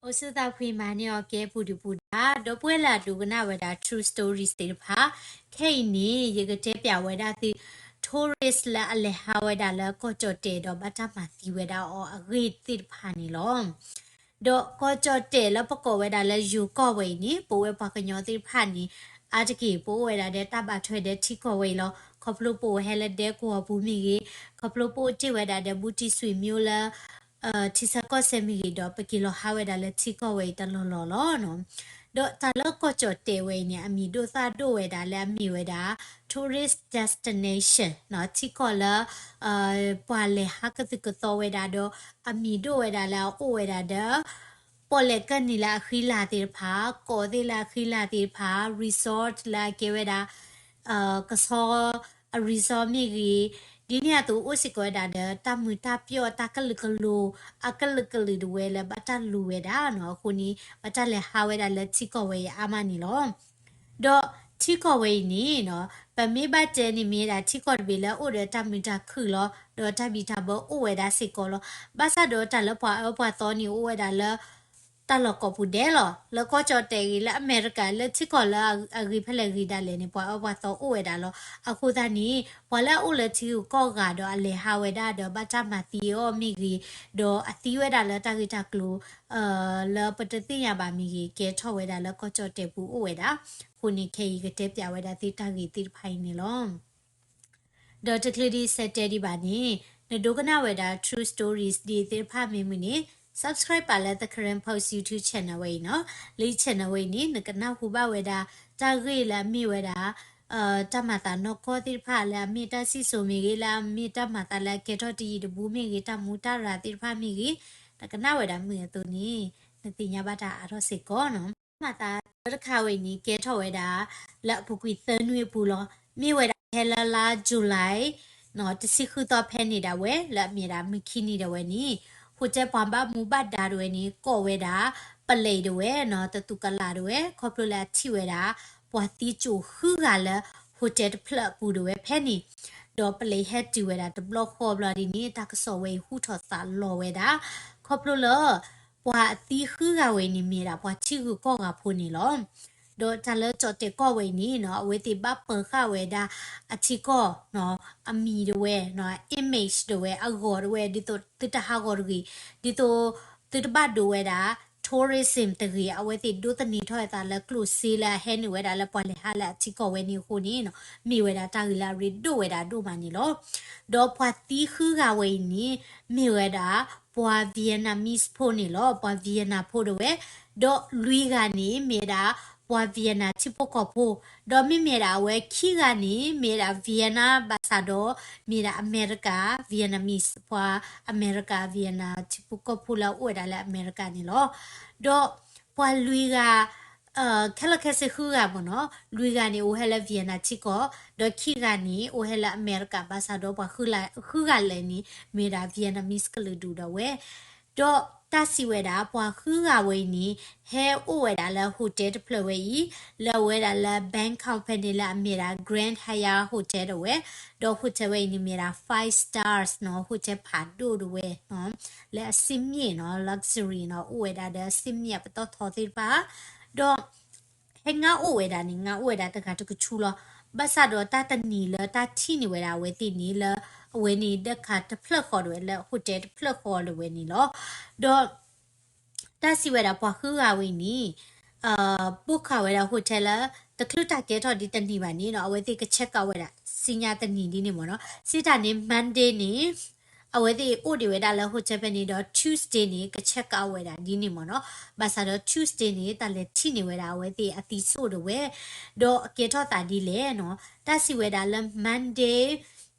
အိၣ်ဆူၣ်သးဖှံမၤန့ၢ်အီၤကဲပူၤဒုၣ်ပူၤဒါ, ဒီပုၢ်ဝဲၢ်လၢအဒိကနၣ်ဝဲဒၣ် True Stories သ့ၣ်တဖၣ်, ခဲအံၤန့ၣ် ယကတဲပၠးဝဲဒၣ်သု tourist လၢအလဲၤဟးဝဲဒၣ်လၢကီၢ်ကၠီၣ်တဲာ်ဒီးဘၣ်တၢ်မၤသံဝဲဒၣ်အီၤအဂ့ၢ်သ့ၣ်တဖၣ်န့ၣ်လီၤ. ဒီးကီၢ်ကၠီၣ်တဲာ်လၢပကိးဝဲဒၣ်လၢယိၤကီၢ်ဝဲအံၤန့ၣ် ပဝဲပှၤကညီသ့ၣ်တဖၣ်န့ၣ် အါတက့ၢ်ပအိၣ်ဝဲဒၣ်ဒီးတၢ်ဘၣ်ထွဲဒီးထံကီၢ်ဝဲအံၤလီၤ. ခီဖျိပအိၣ်ဟဲလၢဒဲကဝီၤပူၤမ့ၢ်ဂ့ၤ, ခီဖျိပအိၣ်တ့ၢ်ဝဲဒၣ်ဒီးဘူးတံၢ်စွံာ်မၠိလၢ ထံဆၢကီၢ်ဆၢမ့ၢ်ဂ့ၤဒီး ပက့ၤလီၤဟးဝဲဒၣ်လၢထံကီၢ်ဝဲအံၤတလီၢ်လီၢ်လီၤ. ဒီးတၢ်လၢကီၢ်ကၠီၣ်တဲာ်ဝဲအံၤန့ၣ် အမံၤဒိၣ်သၣ်ဒိၣ်ဝဲဒၣ်လၢအမ့ၢ်ဝဲဒၣ် tourist destination ထံကီၢ်လၢ ပှၤလဲၤဟးကသုၣ်ကသီဝဲဒၣ်ဒီး အမံၤဒိၣ်ဝဲဒၣ်လၢအအိၣ်ဝဲဒၣ်ဒီး ပီၣ်လဲၣ်ကၢၢ်နံၤလၢအဃံလၤသ့ၣ်တဖၣ်, ကီးသ့ၣ်လၢအဃံလၤသ့ၣ်တဖၣ်, resort လၢအကဲဝဲဒၣ် ကဆီ အ resort မ့ၢ်ဂ့ၤ, ဒ်န့ၣ်အသိးအိၣ်စ့ၢ်ကီးဝဲဒၣ်ဒီး တၢ်မုာ်တၢ်ပျီၣ်တၢ်ကလုာ်ကလိၤ အကလုာ်ကလုာ်ဒၣ်ဝဲလၢဘၣ်တၢ်လူၤဝဲဒၣ်နီၤ. အဃိန့ၣ် ဘၣ်တၢ်လဲၤဟးဝဲဒၣ်လၢထံကီၢ်ဝဲအံၤအါမးန့ၣ်လီၤ. ဒီးထံကီၢ်ဝဲအံၤန့ၣ်နီၤ ပမ့ၢ်ဘၣ်တဲန့ၣ်မ့ၢ်ဝဲဒၣ်ထံကီၢ်တဘ့ၣ်လၢအအိၣ်ဒီးတၢ်မုာ်တၢ်ခုၣ်လီၤ. ဒီးတၢ်ဘံၣ်တၢ်ဘၢအိၣ်ဝဲဒၣ်စ့ၢ်ကီးလီၤ. ဘၣ်ဆၣ်ဒီးတၢ်လၢပှၤအၢပှၤသီန့ၣ်အိၣ်ဝဲဒၣ်လၢ တၢ်လီၢ်ကိးပူၤဒဲးလီၤ. လၢကီၢ်ကၠီၣ်တဲာ်ဂ့ၤ လၢအမဲရကၤ လၢထံကီၢ်လၢအဂ့ၤဖဲလဲၣ်ဂ့ၤဒၣ်လဲာ်န့ၣ် ပှၤအၢပှၤသီအိၣ်ဝဲဒၣ်လီၤ. အဃိသတးန့ၣ် ပှၤလၢအအိၣ်လၢထံဂုၤကီၢ်ဂၤဒီးအလဲၤဟးဝဲဒၣ်ဒီးဘၣ်တၢ်မၤသံအီၤမ့ၢ်ဂ့ၤ, ဒီးအသံဝဲဒၣ်လၢတၢ်ဂ့ၢ်တၢ်ကျိၤ လၢပတသ့ၣ်ညါဘၣ်မ့ၢ်ဂ့ၤ ကဲထီၣ်ဝဲဒၣ်လၢကီၢ်ကၠီၣ်တဲာ်ပူၤအိၣ်ဝဲဒၣ်. အဃိန့ၣ်ခဲအံၤကတဲပၠးဝဲဒၣ်သုတၢ်ဂ့ၢ်သ့ၣ်တဖၣ်အံၤန့ၣ်လီၤ. ဒီးတချုးဒံးဆၢတဲဒံးဘၣ်န့ၣ် နဒိကနၣ်ဝဲဒၣ် True Stories ဒ်သ့ၣ်တဖၣ်မ့ၢ်မုာ်န့ၣ် subscribe ပာ်လၢ The Karen Post YouTube channel ဝဲအံၤနီၤ. လၢ channel ဝဲအံၤန့ၣ် နကနၢ်ဟူဘၣ်ဝဲဒၣ် တၢ်ဂ့ၢ်လၢအမ့ၢ်ဝဲဒၣ် တၢ်မၤသးနီၢ်ကီၢ်သ့ၣ်တဖၣ် လၢအမ့ၢ်တၢ်စံၣ်စိၤမ့ၢ်ဂ့ၤ လၢအမ့ၢ်တၢ်မၤသးလၢအကဲထီၣ်တယံာ်တဘူးမ့ၢ်ဂ့ၤ တၢ်မူတၢ်ရၤသ့ၣ်တဖၣ်မ့ၢ်ဂ့ၤ နကနၣ်ဝဲဒၣ်မုာ်အသိးန့ၣ် နသ့ၣ်ညါဘၣ်တၢ်အါထီၣ်စ့ၢ်ကီးနီၤ. တၢ်မၤသးတၢတခါဝဲအံၤန့ၣ် ကဲထီၣ်ဝဲဒၣ် လၢအပူၤကွံာ်သၢနွံအပူၤလီၤ. မ့ၢ်ဝဲဒၣ်ဖဲလၢလါ July တဆံဃုသီဖဲန့ၣ်ဒၣ်ဝဲ လၢအမ့ၢ်ဒၣ်မုၢ်ခံနံၤဒၣ်ဝဲန့ၣ် hotel ပှၤဘၣ်မူဘၣ်ဒါဒၣ်ဝဲန့ၣ် ကိးဝဲဒၣ် ပလံးဒၣ်ဝဲနီၤ သတူၢ်ကလာ်ဒၣ်ဝဲ ခီဖျိလၢအထံၣ်ဝဲဒၣ် ပှၤသံကၠိၣ်ဃုဂၤလၢ hotel တဖျၢၣ်အပူၤဒၣ်ဝဲဖဲန့ၣ်, ဒီးပလံးဟဲတုၤဝဲဒၣ်တဘျီဃီဘျီဒ်န့ၣ် တၢ်ကစီၣ်ဝဲအံၤဟူထီၣ်သးလီၤဝဲဒၣ် ခီဖျိလၢ ပှၤအသံဃုဂၤဝဲအံၤန့ၣ် မ့ၢ်ဒၣ်ပှၤထံဂုၤကီၢ်ဂၤဖိန့ၣ်လီၤ. ဒီးတၢ်လၢကၠီၣ်တဲာ်ကီၢ်ဝဲအံၤန့ၣ်နီၤ အဝဲသ့ၣ်ဘၣ်ပၢၤဃာ်ဝဲဒၣ်အထံကီၢ် အမံၤဒၣ်ဝဲ image ဒၣ်ဝဲ အဂီၤဒၣ်ဝဲ ဒ်သိးသုတဟးဂီၤတဂ့ၤ, ဒ်သိးသုတဘၣ်ဒိးဝဲဒၣ် tourism တဂ့ၤ, အဝဲသ့ၣ်ဒိးသန့ၤထီၣ်ဝဲသးလၢကျိၣ်စ့လၢအဟဲနုာ်ဝဲဒၣ်လၢ ပှၤလဲၤဟးလၢအထံကီၢ်ဝဲန့ၣ်အဃိန့ၣ်နီၤ မ့ၢ်ဝဲဒၣ်တၢ်ဂ့ၢ်လၢအရ့ဒိၣ်ဝဲဒၣ်ဒိၣ်မးန့ၣ်လီၤ. ဒီးပှၤသံဃုဂၤဝဲအံၤန့ၣ် မ့ၢ်ဝဲဒၣ် ပှၤ Vietnamese ဖိန့ၣ်လီၤ. ပှၤ Vietnam ဖိဒၣ်ဝဲ, ဒီးလွံၢ်ဂၤန့ၣ် မ့ၢ်ဝဲဒၣ် ပှၤ Vietnam ထံဖိကီၢ်ဖိ, ဒီးမ့မ့ၢ်ဒၣ်အဝဲခံဂၤန့ၣ် မ့ၢ်ဝဲဒၣ် Vietnam ဘၣ်ဆၣ်ဒီး မ့ၢ်ဝဲဒၣ်အမဲရကၤ Vietnamese ပှၤအမဲရကၤ Vietnam ထံဖိကီၢ်ဖိလၢအအိၣ်ဝဲဒၣ်လၢအမဲရကၤန့ၣ်လီၤ. ဒီးပှၤလွံၢ်ဂၤ ခဲလၢာ်ခဲဆ့ဃုဂၤမ့ၢ်နီၤ, လွံၢ်ဂၤန့ၣ် အိၣ်ဟဲလၢ Vietnam ထံကီၢ်, ဒီးခံဂၤန့ၣ် အိၣ်ဟဲလၢအမဲရကၤ ဘၣ်ဆၣ်ဒီးပှၤဃုဂၤလၢာ်န့ၣ် မ့ၢ်ဝဲဒၣ် Vietnamese ကလုာ်ဒူၣ်ဒၣ်ဝဲ, ဒီးတၢ်စံးဝဲဒၣ် ပှၤဃုဂၤဝဲအံၤန့ၣ် ဟဲအိၣ်ဝဲဒၣ်လၢ hotel တဖျၢၣ်ဝဲအံၤ လၢအဝဲဒၣ်လၢ Bangkok ဖဲန့ၣ်လၢအမ့ၢ်ဒၣ် Grand Hyatt Hotel ဒၣ်ဝဲ, ဒီး hotel ဝဲအံၤန့ၣ်မ့ၢ်ဒၣ် five stars နီၤ, hotel ဖးဒိၣ်ဒၣ်ဝဲ လၢအစံးမံးနီၤ, luxury နီၤ, အိၣ်ဝဲဒၣ်ဒီးအစံးမံးအပတီၢ်ထီသ့ၣ်တဖၣ်, ဒီး ဟဲငါအိၣ်ဝဲဒၣ်န့ၣ် ငါအိၣ်ဝဲဒၣ်တဂၤတကဆူလီၤ. ဘၣ်ဆၣ်ဒီးတၢ်တနံၤလၢတၢ်ထံၣ်န့ၢ်ဝဲဒၣ်အဝဲသ့ၣ်န့ၣ်လၢ အဝဲန့ၣ်ဒၢခးတဖျၢၣ်ဃီဒၣ်ဝဲလၢ hotel တဖျၢၣ်ဃီဒၣ်ဝဲန့ၣ်လီၤ. ဒီး တၢ်စံးဝဲဒၣ်ပှၤဃုဂၤဝဲအံၤန့ၣ် book ဃာ်ဝဲဒၣ် hotel လၢ တချုးတၢ်ကဲထီၣ်ဒ်တနံၤဘၣ်န့ၣ်နီၤ, အဝဲသ့ၣ်က check out ဝဲဒၣ် စံညါတနံၤဒ်န့ၣ်မ့ၢ်နီၤ, စံးတၢ်န့ၣ် Monday န့ၣ် အဝဲသ့ၣ်အိၣ်ဒံးဝဲဒၣ်လၢ hotel ဖဲန့ၣ်ဒီး Tuesday န့ၣ် က check out ဝဲဒၣ်ဒ်န့ၣ်မ့ၢ်နီၤ, ဘၣ်ဆၣ်ဒီး Tuesday န့ၣ် တၢ်လဲၤထံၣ်န့ၢ်ဝဲဒၣ်အဝဲသ့ၣ်အသံစိၣ်ဒၣ်ဝဲ, ဒီးအကဲထီၣ်သးဒ်လဲၣ်နီၤ, တၢ်စံးဝဲဒၣ်လၢ Monday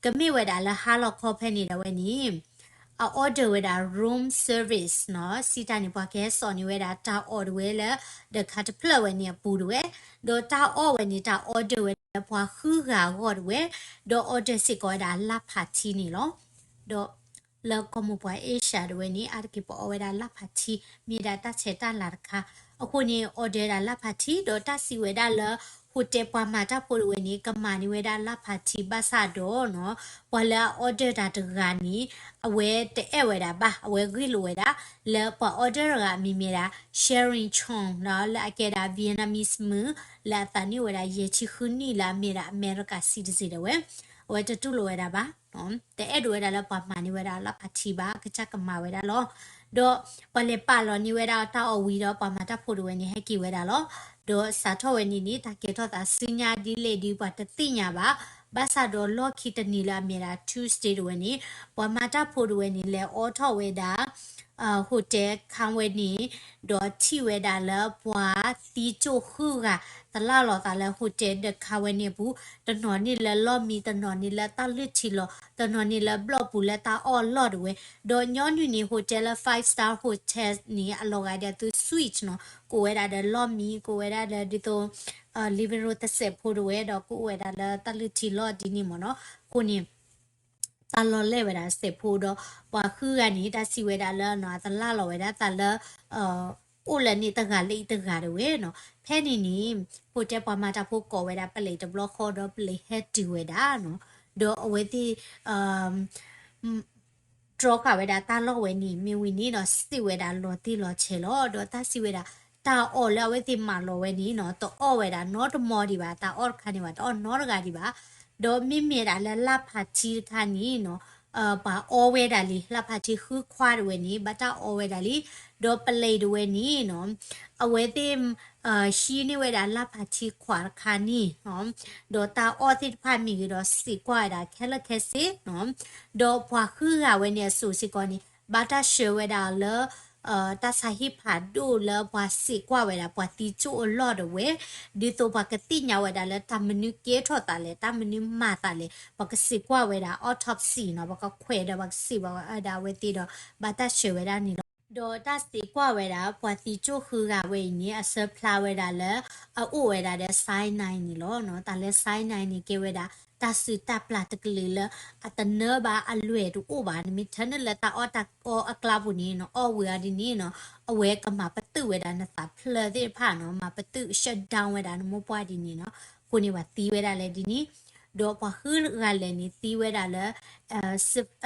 ကမ့ၢ်ဝဲဒၣ်လၢဟါလီၤခီဖဲန့ၣ်ဒၣ်ဝဲန့ၣ် အ order ဝဲဒၣ် room service နီၤ, စံးတၢ်န့ၣ် ပှၤကဟဲစိာ်န့ၢ်ဝဲဒၣ်တၢ်အီၣ်ဒၣ်ဝဲလၢ ဒၢခးတဖျၢၣ်ဝဲန့ၣ်အပူၤဒၣ်ဝဲ, ဒီးတၢ်အီၣ်ဝဲန့ၣ် တၢ် order ဝဲလၢပှၤဃုဂၤအဂီၢ်ဒၣ်ဝဲ, ဒီး order စ့ၢ်ကီးဝဲဒၣ်လၢ်ဖးထံန့ၣ်လီၤ. ဒီးလၢကီၢ်မိၢ်ပှၢ် Asia ဒၣ်ဝဲန့ၣ် အါတက့ၢ်ပအီၣ်ဝဲဒၣ်လၢ်ဖးထံ မ့ၢ်ဒၣ်တၢ်ဆဲးတၢ်လၤတခါ, အဃိန့ၣ် order ဒၣ်လၢ်ဖးထံ ဒီးတၢ်စံးဝဲဒၣ်လၢ ဟိၣ်တဲၣ်ပှၤမၤတၢ်ဖိတဝဲန့ၣ် ကမၤန့ၢ်ဝဲဒၣ်လၢ်ဖးထံဘၣ်ဆၣ်ဒီးနီၤ, ပှၤလၢအ order တၢ်တဂၤန့ၣ် အဝဲတအဲၣ်ဝဲဒၣ်ဘၣ်, အဝဲဂ့ၢ်လိာ်ဝဲဒၣ် လၢပှၤ order တဂၤအမံၤမ့ၢ်ဒၣ် Sharon Chong နီၤ, လၢအကဲဒၣ် Vietnamese မုၣ် လၢအသးနံၣ်အိၣ်ဝဲဒၣ်ယဲၢ်ဆံဃုနံၣ် လၢအမ့ၢ်ဒၣ် America citizen ဒၣ်ဝဲ, အဝဲတတူၢ်လိာ်ဝဲဒၣ်ဘၣ် တအဲၣ်ဒိးဝဲဒၣ်လၢပှၤမၤန့ၢ်ဝဲဒၣ်လၢ်ဖးထံဘၣ်, အကစၢ်ကမၤဝဲဒၣ်လီၤ. ဒီးပှၤလဲၤပာ်လီၤန့ၢ်ဝဲဒၣ်တၢ်အီၣ်ဝံၤဒီး ပှၤမၤတၢ်ဖိတဝဲန့ၣ် ဟဲက့ၤဝဲဒၣ်လီၤ. ဒီးစးထီၣ်ဝဲန့ၣ်န့ၣ် တၢ်ကဲထီၣ်သးဆူညါဒ်လဲၣ်ဒီး ပှၤတသ့ၣ်ညါဘၣ်. ဘၣ်ဆၣ်ဒီးလီၢ်ခံတနံၤလၢအမ့ၢ်ဒၣ် Tuesday တဝဲန့ၣ် ပှၤမၤတၢ်ဖိတဝဲန့ၣ် လဲၤအိးထီၣ်ဝဲဒၣ် Hotel Conway န့ၣ် ဒီးထံၣ်ဝဲဒၣ်လၢပှၤသံကၠိၣ်ဃုဂၤ သလၢ်လီၤသးလၢ Hotel ဒီး Conway န့ၣ်အပူၤ, တနီၤန့ၣ်လၢလီၢ်မံ, တနီၤန့ၣ်လၢတၢ်လုၢ်ထံလီၤ, တနီၤန့ၣ်လၢဘျီၣ်ပူၤလၢတၢ်အီၣ်လီၢ်တဝဲ, ဒီးညီနုၢ်န့ၣ် Hotel လၢ five star hotel န့ၣ် အလီၤဂာ်ဒ်အသိး suite နီၤ, ကိးဝဲဒၣ်ဒီးလီၢ်မံ, ကိးဝဲဒၣ်ဒီးဒ်သိး living room တစဲးဖိတဝဲ ဒီးကအိၣ်ဝဲဒၣ်လၢတၢ်လုၢ်ထံလီၢ်ဒ်န့ၣ်မ့ၢ်နီၤ. အဃိန့ၣ် တၢ်လီၢ်လဲၢ်ဝဲဒၣ်စဲးဖိဒီး ပှၤဃုဂၤန့ၣ် တၢ်စံးဝဲဒၣ်လၢနီၤ အသလၢ်လီၤဝဲဒၣ်သးလၢ အိၣ်လၢန့ၣ်တဂၤလၢအံၤတဂၤတဝဲနီၤ. ဖဲန့ၣ်န့ၣ် Hotel ပှၤမၤတၢ်ဖိကိးဝဲဒၣ် police တဘျီဃီဒီး police ဟဲတုၤဝဲဒၣ်နီၤ. ဒီးအဝဲသ့ၣ် တြီဃာ်ဝဲဒၣ်တၢ်လီၢ်ဝဲန့ၣ် မ့ၢ်ဝံၤန့ၣ်နီၤ စံးဝဲဒၣ်လီၤတံၢ်လီၤဆဲးလီၤ. ဒီးတၢ်စံးဝဲဒၣ် တၢ်အီၣ်လၢအဝဲသ့ၣ်မၤလီၤဝဲန့ၣ်နီၤ တအီၣ်ဝဲဒၣ်နီတမံၤဒံးဘၣ်, တၢ်အီၣ်တခါန့ၣ်ဘၣ် တအီၣ်နီတဂၤဒံးဘၣ်. ဒီးမ့မ့ၢ်ဒၣ်လၢလၢ်ဖးထံတခါန့ၣ်နီၤ ပှၤအီဝဲဒၣ်လံ, လၢ်ဖးထံဃုခွါတဝဲန့ၣ် ဘၣ်တၢ်အီဝဲဒၣ်လံ. ဒီး police တဝဲန့ၣ်နီၤ အဝဲသ့ၣ် ဟံးန့ၢ်ဝဲဒၣ်လၢ်ဖးထံခွါတခါန့ၣ်နီၤ ဒီးတၢ်အီၣ်သ့ၣ်တဖၣ်မ့ၢ်ဂ့ၤဒီး စံးကွၢ်ဝဲဒၣ်ခဲလၢာ်ခဲဆ့နီၤ. ဒီးပှၤဃုဂၤဝဲန့ၣ်အစိၤစ့ၢ်ကီးန့ၣ် ဘၣ်တၢ်ဆှၢဝဲဒၣ်လၢ တၢ်ဆါဟံၣ်ဖးဒိၣ်လၢပှၤစံးကွၢ်ဝဲဒၣ် ပှၤသံကၠိၣ်အလီၢ်တဝဲ, ဒ်သိးပှၤကသ့ၣ်ညါဝဲဒၣ်လၢတၢ်မနုၤကဲထီၣ်သးလဲၣ်, တၢ်မနုၤမၤသးလဲၣ်, ပှၤကစံးကွၢ်ဝဲဒၣ် autopsy နီၤ, ပှၤကခွဲးဒီးပှၤကစံးဝဲဒၣ်အဝဲသ့ၣ်ဒီး ဘၣ်တၢ်ဆှၢဝဲဒၣ်န့ၣ်လီၤ. ဒီးတၢ်စံးကွၢ်ဝဲဒၣ် ပှၤသံကၠိၣ်ဃုဂၤဝဲအံၤန့ၣ် အဆၢဖျါဝဲဒၣ်လၢ အအိၣ်ဝဲဒၣ်ဒီး cyanide န့ၣ်လီၤ. တၢ်လၢ cyanide န့ၣ် ကဲဝဲဒၣ် တၢ်စုၣ်တၢ်ပျၢ်တကလုာ်လၢ အတနၢဘၣ် အလွဲၢ်တအိၣ်ဘၣ်, နမ့ၢ်ထၢနုာ်လၢတၢ်အီၣ်တၢ်အီအကျါပူၤန့ၣ်နီၤ အီၣ်ဝံၤအီၤဒ်န့ၣ်နီၤ အဝဲကမၤပတုာ်ဝဲဒၣ်နသးဖျၢၣ်သ့ၣ်တဖၣ်နီၤ, မၤပတုာ် shutdown ဝဲဒၣ်နမိၢ်ပှၢ်ဒ်န့ၣ်နီၤ. အဃိန့ၣ် ပှၤသံဝဲဒၣ်လၢဒ်န့ၣ်, ဒီးပှၤဃုဂၤလၢာ်န့ၣ် သံဝဲဒၣ်လၢ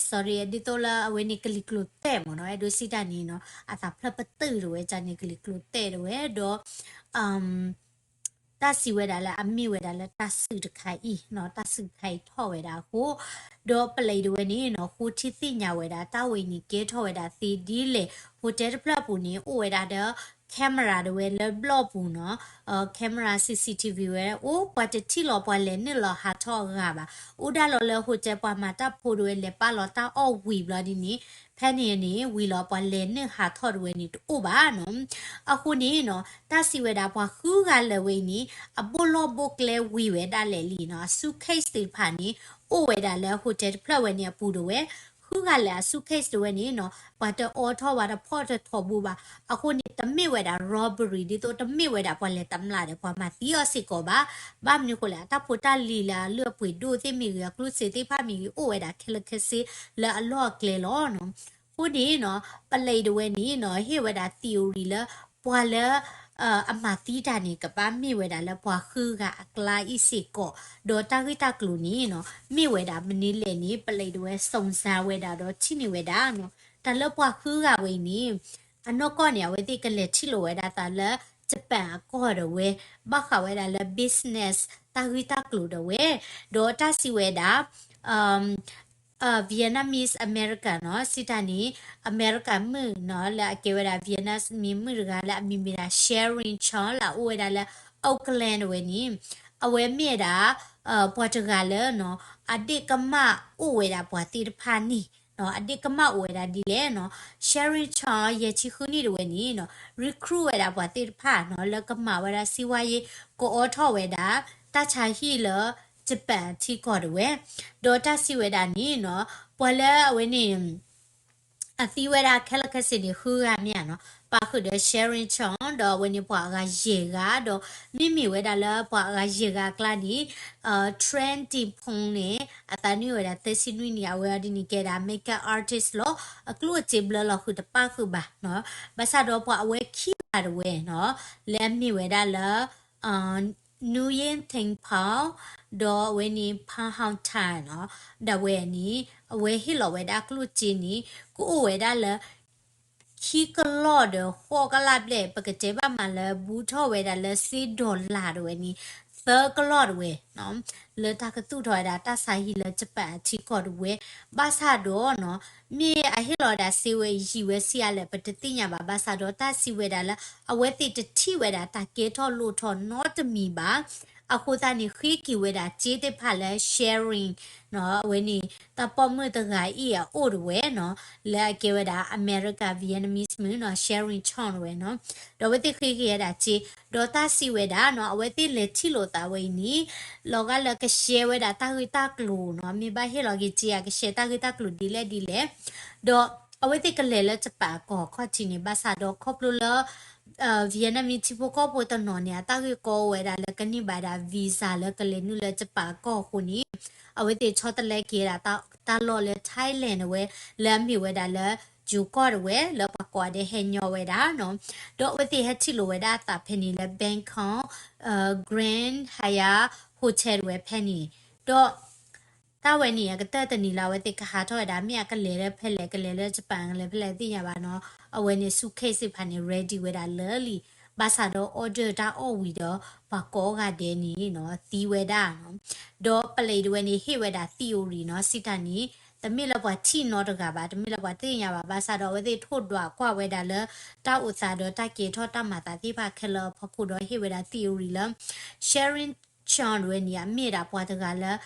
sorry ဒ်သိးလၢအဝဲန့ၣ်ကလံၤကျိၤတဲာ်မ့ၢ်နီၤ, အဲၣ်ဒိးစံးတၢ်န့ၣ်နီၤ အသးဖျၢၣ်ပတုာ်တဝဲန့ၣ် ကလံၤကျိၤတဲာ်တဝဲဒီး တၢ်စံးဝဲဒၣ်လၢအမ့ၢ်ဝဲဒၣ်လၢတၢ်စုၣ်တခါအံၤနီၤ, တၢ်စုၣ်တခါအံၤထီၣ်ဝဲဒၣ်အဃိ, ဒီး police တဝဲန့ၣ်နီၤ ဃိထံသ့ၣ်ညါဝဲဒၣ် တၢ်ဝဲအံၤန့ၣ်ကဲထီၣ်ဝဲဒၣ်သ့ဒ်လဲၣ်, hotel တဖျၢၣ်အပူၤန့ၣ် အိၣ်ဝဲဒၣ်ဒီး camera တဝဲလၢဘျီၣ်ပူၤနီၤ, camera CCTV ဝဲအိၣ် ပှၤတထံၣ်လီၤပှၤလဲၤနုာ်လီၤဟးထီၣ်အဂၤဘၣ်, အိၣ်ဒၣ်လီၤလၢ hotel ပှၤမၤတၢ်ဖိတဝဲလဲၤပာ်လီၤတၢ်အီၣ်ဝံၤဘျီဒ်န့ၣ် ဖဲန့ၣ်န့ၣ် ဝံၤလီၤပှၤလဲၤနုာ်ဟးထီၣ်တဝဲန့ၣ်တအိၣ်ဘၣ်နီၤ. အဃိန့ၣ်နီၤ တၢ်စံးဝဲဒၣ်ပှၤဃုဂၤလၢာ်ဝဲအံၤန့ၣ် အဘိၣ်လီၢ်ဘိၣ်ကျဲဝံၤဝဲဒၣ်လဲာ်လံနီၤ, အ suitcase သ့ၣ်တဖၣ်န့ၣ် အိၣ်ဝဲဒၣ်လၢ hotel တဖျၢၣ်ဝဲန့ၣ်အပူၤတဝဲ, ဃုဂၤလၢာ်အ suitcase တဝဲန့ၣ်နီၤ ပှၤတအိးထီၣ်ဘၣ်တဖီၣ်တထီဘိဘၣ်. အဃိန့ၣ် တမ့ၢ်ဝဲဒၣ် robbery ဒ်သိးတမ့ၢ်ဝဲဒၣ်ပှၤလဲၤတမျၢ်ဒီးပှၤမၤသံအီၤစ့ၢ်ကီးဘၣ်. ဘၣ်မနုၤဃိလဲၣ် အတၢ်ဖိတၢ်လံၤလၢအလုၢ်အပှ့ၤဒိၣ်သ့ၣ်မ့ၢ်ဂ့ၤ အကျိၣ်စ့သ့ၣ်တဖၣ်မ့ၢ်ဂ့ၤ အိၣ်ဝဲဒၣ်ခဲလၢာ်ခဲဆ့လၢအလီၢ်အကျဲလီၤနီၤ. အဃိန့ၣ်နီၤ police တဝဲန့ၣ်နီၤ ဟ့ၣ်ဝဲဒၣ် theory လၢ ပှၤလၢ အမၤသံတၢ်န့ၣ် ကဘၣ်မ့ၢ်ဝဲဒၣ်လၢပှၤဃုဂၤအကျါအံၤစ့ၢ်ကီး, ဒီးတၢ်ဂ့ၢ်တၢ်ကျိၤန့ၣ်နီၤ မ့ၢ်ဝဲဒၣ်မနုၤလဲၣ်န့ၣ် police တဝဲ စုံစမ်းဝဲဒၣ်ဒီးထံၣ်န့ၢ်ဝဲဒၣ်နီၤ. တၢ်လၢပှၤဃုဂၤဝဲအံၤန့ၣ် အနီၢ်ကီၢ်န့ၣ် အဝဲသ့ၣ်ကလဲၤထံၣ်လိာ်ဝဲဒၣ်သးလၢ Japan အကီၢ်ဒီးဝဲ, ဘၣ်ဃးဝဲဒၣ်လၢ business တၢ်ဂ့ၢ်တၢ်ကျိၤဒီးဝဲ, ဒီးတၢ်စံးဝဲဒၣ် Vietnamese American နီၤ, စံးတၢ်န့ၣ် American မုၣ်နီၤ လၢအကဲဝဲဒၣ် Vietnamese မုၣ်တဂၤလၢအမံၤမ့ၢ်ဒၣ် Sharon Chong လၢအအိၣ်ဝဲဒၣ်လၢ Oakland တဝဲန့ၣ်, အဝဲမ့ၢ်ဝဲဒၣ် ပှၤတဂၤလၢနီၤ အဒ့ၣ်ကမၣ်အိၣ်ဝဲဒၣ်ပှၤသ့ၣ်တဖၣ်န့ၣ်နီၤ, အဒ့ၣ်ကမၣ်အိၣ်ဝဲဒၣ်ဒ်လဲၣ်နီၤ, Sharon Chong ယဲၢ်ဆံဃုနံၣ်တဝဲန့ၣ်နီၤ recruit ဝဲဒၣ်ပှၤသ့ၣ်တဖၣ်နီၤ လၢကမၤဝဲဒၣ်စံးဝါယံၤ ကအိးထီၣ်ဝဲဒၣ် တၢ်ဆါဟံၣ်လၢ Japan ထံကီၢ်တဝဲ, ဒီးတၢ်စံးဝဲဒၣ်န့ၣ်နီၤ ပှၤလၢအဝဲန့ၣ် အသံဝဲဒၣ်ခဲလၢာ်ခဲဆ့န့ၣ် ဃုဂၤမ့ၢ်ဧါနီၤ, ပာ်ဃုာ်ဒီး Sharon Chong ဒီးအဝဲန့ၣ်ပှၤအဂၤယဲၢ်ဂၤဒီး မ့မ့ၢ်ဝဲဒၣ်လၢပှၤအဂၤယဲၢ်ဂၤအကျါန့ၣ် Tran Dinh Phung န့ၣ် အသးနုာ်ဝဲဒၣ်သၢဆံနွံနံၣ် အဝဲအီၤဒ်န့ၣ်ကဲဒၣ် makeup artist လီၤ. အကျိၣ်အစ့ဘျၢလီၤဃုာ်တပၣ်ဃုာ်ဘၣ်နီၤ, ဘၣ်ဆၣ်ဒီးပှၤအဝဲခံဂၤတဝဲနီၤ လၢအမ့ၢ်ဝဲဒၣ်လၢ Nguyen Thanh Pao ဒီးအဝဲန့ၣ် Phan Hang Tan နီၤ, ဒၣ်ဝဲန့ၣ် အဝဲဟ့ၣ်လီၤဝဲဒၣ်ကျိၣ်စ့န့ၣ် ကအိၣ်ဝဲဒၣ်လၢ ခံကလီၢ်ဒီးဃိးကလးဘျဲၣ် ပကတဲဘၣ်မးလၢ ဘူးထီၣ်ဝဲဒၣ်လၢစ့ဒီလၣ်တဝဲန့ၣ် သၢကလီၢ်တဝဲနီၤ, လၢတၢ်ကသူၣ်ထီၣ်ဝဲဒၣ်တၢ်ဆါဟံၣ်လၢယပၣ်အထံကီၢ်တဝဲ, ဘၣ်ဆၣ်ဒီးနီၤ မ့ၢ်အဟ့ၣ်လီၤဝဲဒၣ်စ့ဝဲယံာ်ဝဲဆံးအါလဲၣ် ပတသ့ၣ်ညါဘၣ်, ဘၣ်ဆၣ်ဒီးတၢ်စံးဝဲဒၣ်လၢ အဝဲသ့ၣ်တထံၣ်ဝဲဒၣ်တၢ်ကဲထီၣ်လိၣ်ထီၣ်နီတမံၤဘၣ်, အဃိသတးန့ၣ် ဃ့က့ၤဝဲဒၣ်စ့သ့ၣ်တဖၣ်လၢ Sharing နီၤ, အဝဲန့ၣ် တၢ်ပိာ်မုၣ်တဂၤအံၤအအိၣ်တဝဲနီၤ, လၢအကဲဝဲဒၣ် America Vietnamese မုၣ်နီၤ, Sharing Chong တဝဲနီၤ, ဒီးအဝဲသ့ၣ်ဃ့က့ၤဝဲဒၣ်စ့, ဒီးတၢ်စံးဝဲဒၣ်နီၤ အဝဲသ့ၣ်လဲၤထံၣ်လိာ်သးဝဲအံၤန့ၣ် လီၤဂာ်လၢကshareဝဲဒၣ်တၢ်ဂ့ၢ်တၢ်ကျိၤနီၤ, မ့ၢ်ဘၣ်ဟ့ၣ်လီၤက့ၤစ့ အကshareတၢ်ဂ့ၢ်တၢ်ကျိၤဒ်လဲၣ်ဒ်လဲၣ်, ဒီးအဝဲသ့ၣ်ကလဲၤလၢယပၣ်ကီၢ်ခီၣ်ထံးန့ၣ်, ဘၣ်ဆၣ်ဒီးခီဖျိလၢ Vietnamese ထံဖိကီၢ်ဖိတနီၤန့ၣ် အတၢ်ဂ့ၢ်ကီအိၣ်ဝဲဒၣ်လၢကန့ၢ်ဘၣ်ဒၣ် visa လၢကလဲၤနုာ်လၢယပၣ်ကီၢ်အဃိန့ၣ်, အဝဲသ့ၣ်ဆီတလဲက့ၤဒၣ်တၢ်လီၢ်လၢ Thailand တဝဲ လၢအမ့ၢ်ဝဲဒၣ်လၢ ယိၤကီၢ်တဝဲ လၢပှၤကိးဂၤဒဲးဟဲညီဝဲဒၣ်နီၤ, ဒီးအဝဲသ့ၣ်ဟဲထံၣ်လိာ်ဝဲဒၣ်အသးဖဲန့ၣ်လၢ Bangkok Grand Hyatt Hotel တဝဲဖဲန့ၣ်, ဒီး တၢ်ဝဲန့ၣ် အကတၢၢ်တနံၤလၢအဝဲသ့ၣ်ကဟးထီၣ်ဝဲဒၣ် မ့ၢ်အကလဲၤလၢဖဲလဲၣ် ကလဲၤလၢယပၣ် ကလဲၤဖဲလဲၣ်သ့ၣ်ညါဘၣ်နီၤ, အဝဲန့ၣ် suitcase သ့ၣ်တဖၣ်န့ၣ် ready ဝဲဒၣ်လၢလံ, ဘၣ်ဆၣ်ဒီး order တၢ်အီၣ်ဝံၤဒီး ပှၤကိးဂၤဒဲးန့ၣ်နီၤ သံဝဲဒၣ်နီၤ, ဒီးပလံးတဝဲန့ၣ် ဟ့ၣ်ဝဲဒၣ် theory နီၤ, စံးတၢ်န့ၣ် တမ့ၢ်လၢပှၤထံၣ်နီတဂၤဘၣ်, တမ့ၢ်လၢပှၤသ့ၣ်ညါဘၣ်, ဘၣ်ဆၣ်ဒီးအဝဲသ့ၣ်ထိၣ်ဒွးကွၢ်ဝဲဒၣ်လၢ တၢ်အိၣ်သးဒီးတၢ်ကဲထီၣ်တၢ်မၤသးသ့ၣ်တဖၣ်ခဲလၢာ်အဖီခိၣ်ဒီးဟ့ၣ်ဝဲဒၣ် theory လၢ Sharon Chong တဝဲန့ၣ် အမ့ၢ်ဒၣ်ပှၤတဂၤလၢ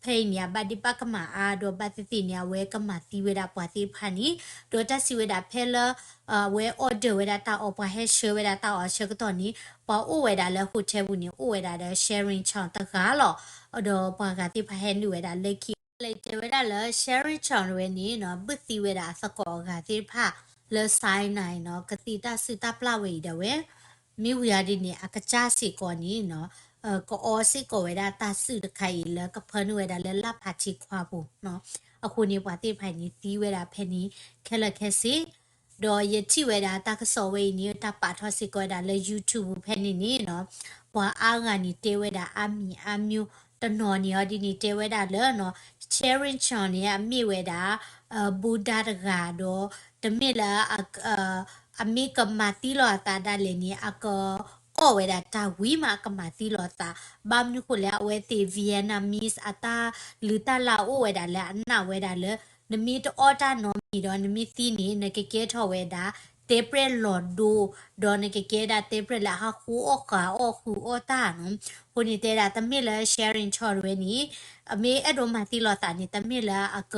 ဖဲအံၤန့ၣ် အဘၣ်ဒ့ဘၣ်ကမၣ်အါ ဒီးဘၣ်သ့ၣ်သ့ၣ်န့ၣ် အဝဲကမၤသံဝဲဒၣ်ပှၤသ့ၣ်တဖၣ်န့ၣ်, ဒီးတၢ်စံးဝဲဒၣ်ဖဲလၢ အဝဲ order ဝဲဒၣ်တၢ်အီၣ် ပှၤဟဲဆှၢဝဲဒၣ်တၢ်အီၣ်အဆၢကတီၢ်န့ၣ် ပှၤအိၣ်ဝဲဒၣ်လၢ hotel ပူၤန့ၣ် အိၣ်ဝဲဒၣ်ဒီး Sharon Chong တဂၤလီၤ. ဒီးပှၤဂၤသ့ၣ်တဖၣ်ဟဲနုာ်ဝဲဒၣ်လၢခံ ပလံးတဲဝဲဒၣ်လၢ Sharon Chong တဝဲန့ၣ်နီၤ ဘုၣ်သံဝဲဒၣ်အသကိးအဂၤသ့ၣ်တဖၣ်လၢ Sinai နီၤ ကသံၣ်တၢ်စုၣ်တၢ်ပျၢ်ဝဲအံၤဒၣ်ဝဲ, မ့ၢ်ဝံၤအီၤဒ်န့ၣ် အကစၢ်စ့ၢ်ကီးန့ၣ်နီၤ ကအီစ့ၢ်ကီးဝဲဒၣ်တၢ်စုၣ်တခါအံၤလၢကဖၢနုာ်ဝဲဒၣ်လၢ လၢ်ဖးထံခွါပူၤနီၤ, အဃိန့ၣ် ပှၤသ့ၣ်တဖၣ်အံၤန့ၣ် သံဝဲဒၣ်ဖဲန့ၣ် ခဲလၢာ်ခဲဆ့ ဒီးယထံၣ်ဝဲဒၣ်တၢ်ကစီၣ်ဝဲအံၤန့ၣ် တၢ်ပာ်ထီၣ်စ့ၢ်ကီးဝဲဒၣ်လၢ YouTube ပူၤဖဲန့ၣ်န့ၣ်နီၤ, ပှၤအါဂၤန့ၣ်တဲဝဲဒၣ်အါမံၤအါမျိၢ်, တနီၤန့ၣ်အီၤဒ်န့ၣ်တဲဝဲဒၣ်လၢနီၤ Sharon Chong န့ၣ် အမ့ၢ်ဝဲဒၣ် Buddha တဂၤဒီး တမ့ၢ်လၢ အမ့ၢ်ကမၤသံလီၤအသးဒၣ်လဲာ်န့ၣ် အကအီၣ်ဝဲဒၣ်တၢ်ဝံၤမး အကမၤသံလီၤအသး, ဘၣ်မနုၤဃိလဲၣ် အဝဲသ့ၣ် Vietnamese အတၢ်လုၢ်တၢ်လၢ်အိၣ်ဝဲဒၣ်လၢအနာ်ဝဲဒၣ်လၢ နမ့ၢ်တအီၣ်တၢ်နီတမံၤဒီး နမ့ၢ်သံန့ၣ် နကကဲထီၣ်ဝဲဒၣ် တဲပြဲၢ်လီၤဒိ, ဒီးနကကဲဒၣ်တဲပြဲၢ်လၢအဟးဃုအီၣ်ဃာ်အီၣ်ဃုအီၣ်တၢ်နီၤ, အဃိန့ၣ်တဲဒၣ်တမ့ၢ်လၢ Sharon Chong တဝဲန့ၣ် အမ့ၢ်အဲၣ်ဒိးမၤသံလီၤသးန့ၣ် တမ့ၢ်လၢအက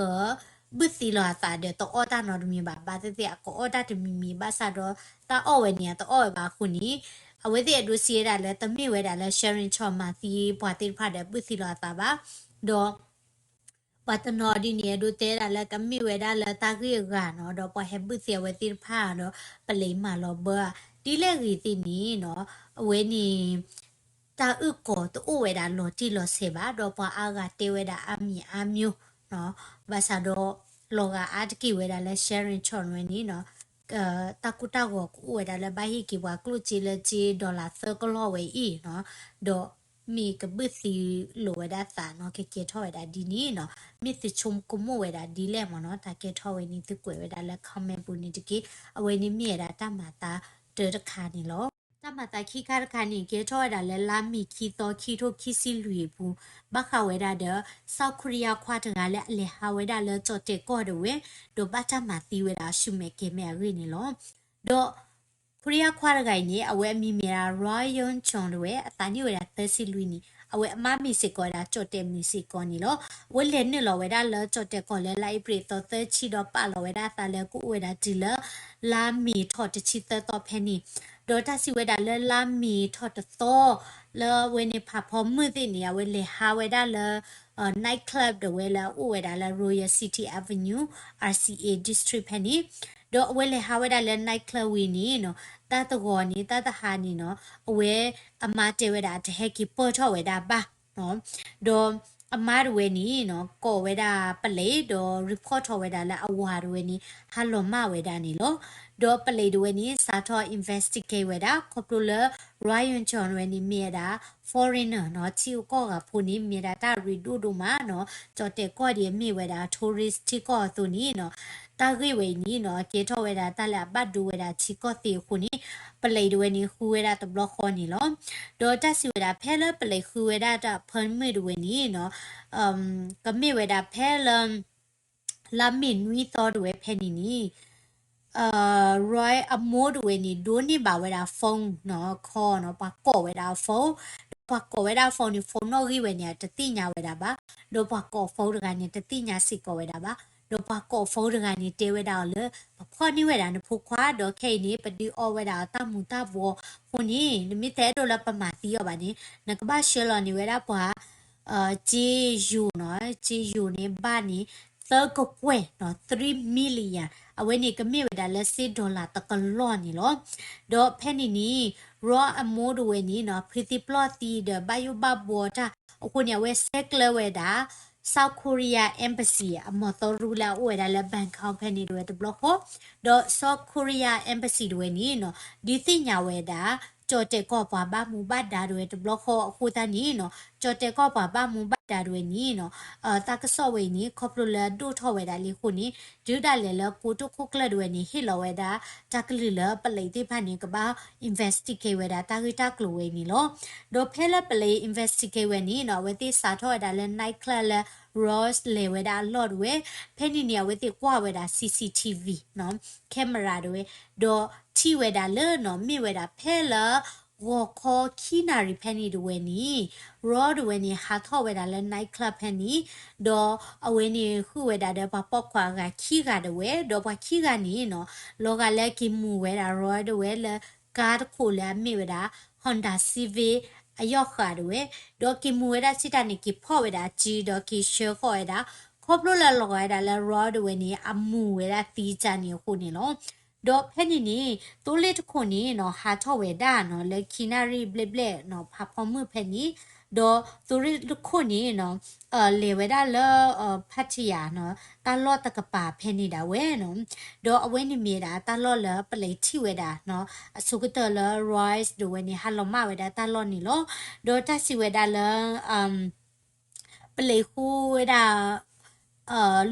ဘုၣ်သံလီၤအသးဒီးတအီၣ်တၢ်နီတမံၤဘၣ်, ဘၣ်သ့ၣ်သ့ၣ်အကအီၣ်တၢ်တမံၤမံၤ ဘၣ်ဆၣ်ဒီးတၢ်အီၣ်ဝဲန့ၣ် အတအီၣ်ဝဲဘၣ်အဃိန့ၣ် အဝဲသ့ၣ်အဲၣ်ဒိးစံးဝဲဒၣ်လၢ တမ့ၢ်ဝဲဒၣ်လၢ Sharon Chong မၤသံပှၤသ့ၣ်တဖၣ်ဒီးဘုၣ်သံလီၤအသးဘၣ်, ဒီး ပှၤတနီၤဒ်န့ၣ် အဲၣ်ဒိးတဲဒၣ်လၢကမ့ၢ်ဝဲဒၣ်လၢတၢ်ဂ့ၢ်အဂၤနီၤ, ဒီးပှၤဟဲဘုၣ်သံအဝဲသ့ၣ်တဖၣ်ဒီး ပလံးမၤလီၤဘၢဧါ, ဒ်လဲၣ်ဂ့ၤသ့ၣ်န့ၣ်နီၤ, အဝဲန့ၣ် တၢ်အုၣ်ကီၤတအိၣ်ဝဲဒၣ်လီၤတံၢ်လီၤဆဲးဘၣ်, ဒီးပှၤအါဂၤတဲဝဲဒၣ်အါမံၤအါမျိၢ်, ဘၣ်ဆၣ်ဒီး လီၤဂာ်အါတက့ၢ်ဝဲဒၣ်လၢ Sharon Chong ဝဲန့ၣ်နီၤ, တၢ်ကိၢ်တၢ်ဂီၤကအိၣ်ဝဲဒၣ်လၢဘၣ်ဟ့ၣ်က့ၤပှၤကျိၣ်စ့လၢစ့ dollar သၢကလီၢ်ဝဲအံၤနီၤ, ဒီးမ့ၢ်ကဘုၣ်သံလိာ်ဝဲဒၣ်သးနီၤ ကကဲထီၣ်ဝဲဒၣ်ဒ်န့ၣ်နီၤ, မ့ၢ်သုဆိကမိၣ်ဝဲဒၣ်ဒ်လဲၣ်မ့ၢ်နီၤ, တၢ်ကဲထီၣ်ဝဲန့ၣ် သုကွဲးဝဲဒၣ်လၢ comment ပူၤန့ၣ်တက့ၢ်, အဝဲန့ၣ်မ့ၢ်ဝဲဒၣ်တၢ်မၤသးတၢတခါန့ၣ်လီၤ. တၢ်မၤသးခံခါတခါန့ၣ် ကဲထီၣ်ဝဲဒၣ်လၢလါမ့ၤခံသီ ခံထိခံဆံလွံၢ်အပူၤ, ဘၣ်ဃးဝဲဒၣ်ဒီး South Korea ခွါတဂၤလၢအလဲၤဟးဝဲဒၣ်လၢကၠီၣ်တဲၣ်ကီၢ်တဝဲ, ဒီးဘၣ်တၢ်မၤသံဝဲဒၣ်ဆူမဲာ်ကဲၤမဲာ်အဂ့ၢ်န့ၣ်လီၤ. ဒီး Korea ခွါတဂၤအံၤန့ၣ် အဝဲအမံၤမ့ၢ်ဒၣ် Roy Yong Chong တဝဲ, အသးနံၣ်ဝဲဒၣ်သၢဆံလွံၢ်နံၣ်, အဝဲအမါမ့ၢ်စ့ၢ်ကီးဝဲဒၣ်ကၠီၣ်တဲၣ်မုၣ်စ့ၢ်ကီးန့ၣ်လီၤ. အဝဲလဲၤနုာ်လီၤဝဲဒၣ်လၢကၠီၣ်တဲၣ်ကီၢ်လၢလါအ့ဖြ့ၣ်သီသၢဆံဒီးပာ်လီၤဝဲဒၣ်အသးလၢကအိၣ်ဝဲဒၣ်တုၤလၢ လါမ့ၤထီၣ်တဆံသၢသီဖဲန့ၣ်, ဒီးတၢ်စံးဝဲဒၣ်လၢလါမ့ၤထီၣ်တသီ လၢအဝဲန့ၣ်ဖးဖီမုၢ်သ့ၣ်န့ၣ် အဝဲလဲၤဟးဝဲဒၣ်လၢ night club တဝဲလၢအအိၣ်ဝဲဒၣ်လၢ Royal City Avenue, R C A District ဖဲန့ၣ်, ဒီးအဝဲလဲၤဟးဝဲဒၣ်လၢ night club ဝံၤန့ၣ်နီၤ, တၢ်တဂီၤန့ၣ် တၢ်တဟါန့ၣ်နီၤ, အဝဲအမါတဲဝဲဒၣ်အတဟဲက့ၤပၢၢ်ထီၣ်ဝဲဒၣ်ဘၣ်, ဒီး အမါတဝဲန့ၣ်နီၤ ကိးဝဲဒၣ်ပလံးဒီး report ထီၣ်ဝဲဒၣ်လၢအဝၤတဝဲန့ၣ် ဟးလီၤမၢ်ဝဲဒၣ်န့ၣ်လီၤ. ဒီးပလံးတဝဲန့ၣ် စးထီၣ် investigate ဝဲဒၣ် ခီဖျိလၢ Roy Yong Chon ဝဲန့ၣ် မ့ၢ်ဝဲဒၣ် foreigner နီၤ ထံအိၣ်ကီၢ်ဂၤဖိန့ၣ် မ့ၢ်ဝဲဒၣ်တၢ်ရ့ဒိၣ်ဒိၣ်မးနီၤ ကၠီၣ်တဲာ်ကီၢ်ဒ်အမ့ၢ်ဝဲဒၣ် tourist ထံကီၢ်အသိးန့ၣ်နီၤ တၢ်ဂ့ၢ်ဝဲအံၤန့ၣ်နီၤ ကဲထီၣ်ဝဲဒၣ်တၢ်လၢအဘၣ်ဒိဝဲဒၣ်ထံကီၢ်သ့အဃိန့ၣ် ပလံးတဝဲန့ၣ် ဃုဝဲဒၣ်တဘျီဃီန့ၣ်လီၤ. ဒီးတၢ်စံးဝဲဒၣ် ဖဲလၢပလံးဃုဝဲဒၣ်တၢ် permit တဝဲန့ၣ်နီၤ ကမ့ၢ်ဝဲဒၣ်ဖဲလၢ လါမ့ၤနွံသီတဝဲဖဲန့ၣ်န့ၣ် Roy အမိၢ်တဝဲန့ၣ် ဒိးန့ၢ်ဘၣ်ဝဲဒၣ် phone နီၤ call နီၤ ပှၤကိးဝဲဒၣ်အ phone ဒီးပှၤကိးဝဲဒၣ်အ phone န့ၣ် phone နီၣ်ဂံၢ်ဝဲန့ၣ် တသ့ၣ်ညါဝဲဒၣ်ဘၣ် ဒီးပှၤကိး phone တဂၤန့ၣ် တသ့ၣ်ညါစ့ၢ်ကီးဝဲဒၣ်ဘၣ် ဒီးပှၤကိး phone တဂၤန့ၣ် တဲဝဲဒၣ်အီၤလၢ ပဖီၣ်န့ၢ်ဝဲဒၣ်နဖိခွါ ဒီးခဲအံၤန့ၣ် ပဒုးအီဝဲဒၣ်အီၤတၢ်မူၤတၢ်ဘှီးအဃိန့ၣ် နမ့ၢ်တအဲၣ်ဒိးလၢပမၤသံအီၤဘၣ်န့ၣ် နကဘၣ်ဆှၢလီၤန့ၢ်ဝဲဒၣ်ပှၤ စ့ယိၤနီၤ စ့ယိၤန့ၣ် ဘၣ်န့ၣ် သၢကကွဲၢ်နီၤ three million အဝဲန့ၣ်ကမ့ၢ်ဝဲဒၣ်လၢစ့ dollar တကလီၢ်န့ၣ်လီၤ. ဒီးဖဲန့ၣ်န့ၣ် Roy အမိၢ်တဝဲန့ၣ်နီၤ ဖုသံပျီၢ်သံဒီးဘၣ်ယိၣ်ဘၣ်ဘှီတၢ်အဃိန့ၣ် အဝဲဆဲးကျၢဝဲဒၣ် South Korea embassy အမီၤသီရူလၢအအိၣ်ဝဲဒၣ်လၢ Bangkok ဖဲန့ၣ်တဝဲတဘျီဃီ ဒီး South Korea embassy တဝဲန့ၣ်နီၤ ဒုးသ့ၣ်ညါဝဲဒၣ် ကၠီၣ်တဲာ်ကီၢ်ပှၤဘၣ်မူဘၣ်ဒါတဝဲတဘျီဃီအဃိသတးန့ၣ်နီၤ ကၠီၣ်တဲာ်ကီၢ်ပှၤဘၣ်မူဘၣ်ဒါတဝဲန့ၣ်နီၤ တၢ်ကစီၣ်ဝဲအံၤန့ၣ် ခီဖျိလၢဒိၣ်ထီၣ်ဝဲဒၣ်လံအဃိန့ၣ် တုၤဒၣ်လဲာ်လၢကိတိာ်ခိၣ်ကျၢၢ်တဝဲန့ၣ် ဟ့ၣ်လီၤဝဲဒၣ် တၢ်ကလုၢ်လၢပလံးသ့ၣ်တဖၣ်န့ၣ် ကဘၣ် investigate ဝဲဒၣ်တၢ်ဂ့ၢ်တၢ်ကျိၤဝဲအံၤန့ၣ်လီၤ. ဒီးဖဲလၢပလံး investigate ဝဲန့ၣ်နီၤ အဝဲသ့ၣ်စးထီၣ်ဝဲဒၣ်လၢ night club လၢ Roy လဲၤဝဲဒၣ်အလီၢ်တဝဲ ဖဲန့ၣ်န့ၣ် အဝဲသ့ၣ်ကွၢ်ဝဲဒၣ် CCTV နီၤ camera တဝဲ ဒီးထံၣ်ဝဲဒၣ်လၢနီၤ မ့ၢ်ဝဲဒၣ်ဖဲလၢ ဂီၤခီခံနၣ်ရံၣ်ဖဲန့ၣ်တဝဲန့ၣ် Roy တဝဲန့ၣ် ဟးထီၣ်ဝဲဒၣ်လၢ night club ဖဲန့ၣ် ဒီးအဝဲန့ၣ်ဃုာ်ဝဲဒၣ်ဒီးပှၤပိာ်ခွါအဂၤခံဂၤတဝဲ ဒီးပှၤခံဂၤန့ၣ်နီၤ လီၤဂာ်လၢက့ၤမူၤဝဲဒၣ် Roy တဝဲလၢ ကါတခိၣ်လၢအမ့ၢ်ဝဲဒၣ် Honda Civic အယီၢ်ဃာ်တဝဲ ဒီးက့ၤမူၤဝဲဒၣ်စံးတၢ်န့ၣ် က့ၤဖီၣ်ဝဲဒၣ်အစု ဒီးက့ၤဆှၢဃီၤဝဲဒၣ် ခီဖျိလၢလီၤဂာ်ဝဲဒၣ်လၢ Roy တဝဲန့ၣ် အမူၤဝဲဒၣ်သံတၢ်န့ၣ်အဃိန့ၣ်လီၤ. ဒီးဖဲန့ၣ်န့ၣ် သိလ့ၣ်တခိၣ်န့ၣ်နီၤ ဟးထီၣ်ဝဲဒၣ်နီၤ လၢခံနၣ်ရံၣ်ဘျဲၣ်ဘျဲၣ်နီၤ ဖးဖီမုၢ်ဖဲန့ၣ် ဒီးသိလ့ၣ်တခိၣ်န့ၣ်နီၤ လဲၤဝဲဒၣ်လၢ Pattaya နီၤ တၢ်လီၢ်တကပၤဖဲန့ၣ်ဒၣ်ဝဲနီၤ ဒီးအဝဲန့ၣ်မ့ၢ်ဒၣ်တၢ်လီၢ်လၢပလံးထံၣ်ဝဲဒၣ်နီၤ အဆိကတၢၢ်လၢ Roy တဝဲန့ၣ် ဟးလီၤမၢ်ဝဲဒၣ်တၢ်လီၢ်န့ၣ်လီၤ. ဒီးတၢ်စံးဝဲဒၣ်လၢ ပလံးဃုဝဲဒၣ်